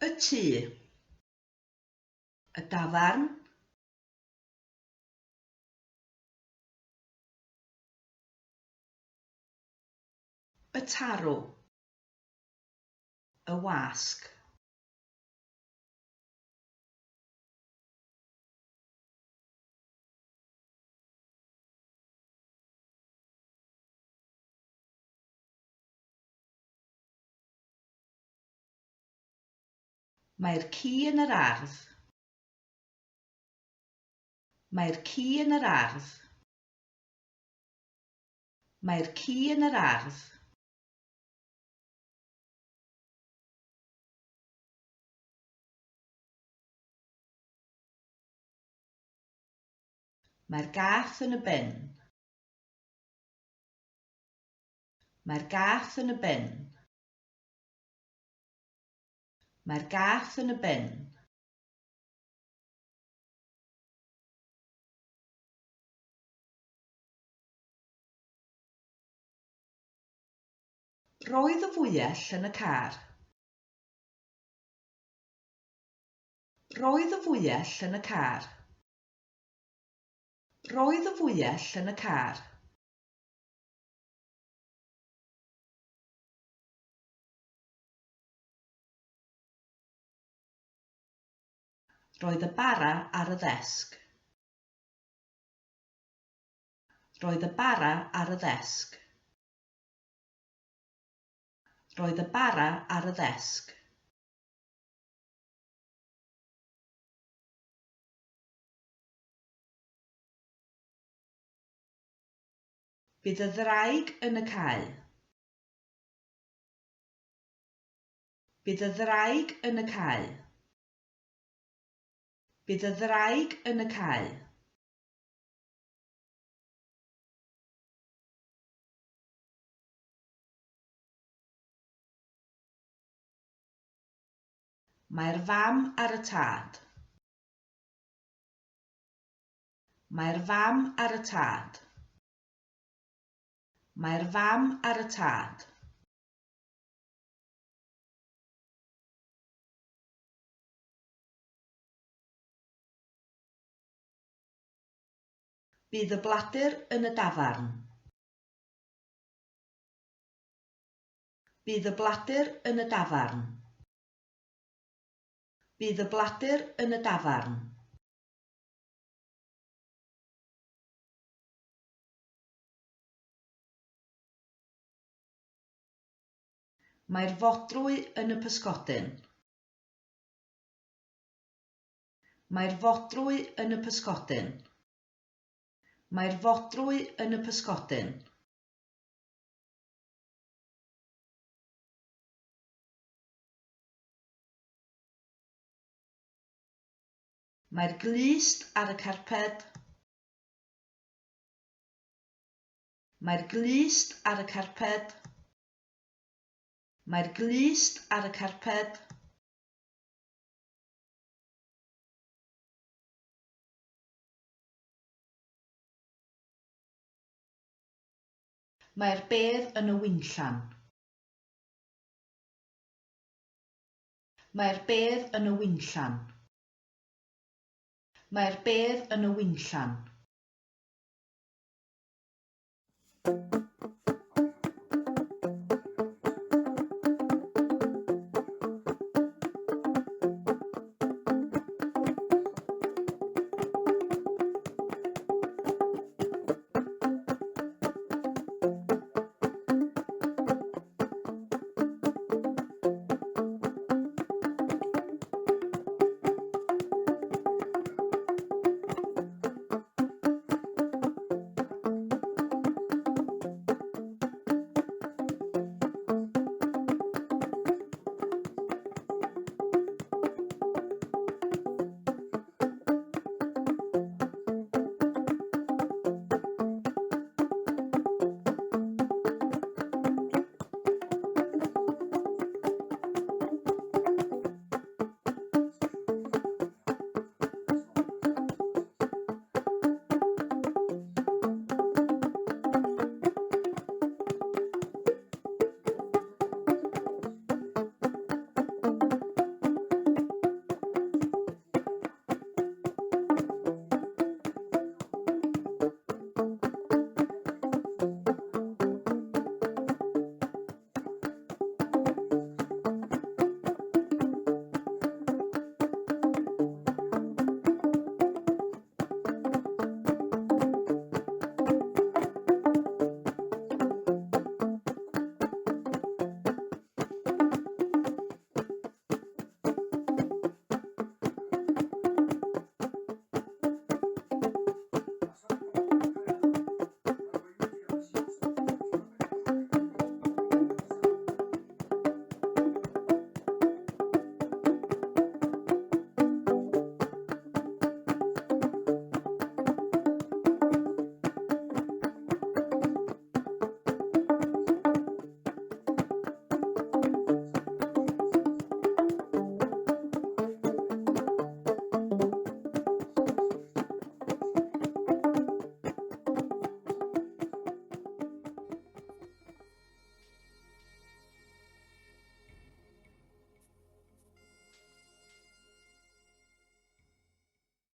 Y tŷ. Y dafarn. Y tarw. Y wasg. Mae'r ci yn yr ardd. Mae'r ci yn yr ardd. Mae'r ci yn yr ardd. Mae'r gath yn y bin. Mae'r gath yn y bin. Mae'r gath yn y bin. Roedd y fwyell yn y car. Roedd y fwyell yn y car. Roedd y fwyell yn y car. Roedd y bara ar y ddesg. Roedd y bara ar y ddesg. Roedd y bara ar y ddesg. Bydd y ddraig yn y cae. Bydd y ddraig yn y cae. Bydd y ddraig yn y cae. Mae'r fam ar y tad. Mae'r fam ar y tad. Mae'r fam ar y tad. Bydd y bladur yn y dafarn. Bydd y bladur yn y dafarn. Bydd y bladur yn y dafarn. Mae'r fodrwy yn y pysgodyn. Mae'r fodrwy yn y pysgodyn. Mae'r fodrwy yn y pysgodyn. Mae'r glust ar y carped. Mae'r glust ar y carped. Mae'r glust ar y carped. Mae'r bedd yn y winllan. Mae'r bedd yn y winllan. Mae'r bedd yn y winllan.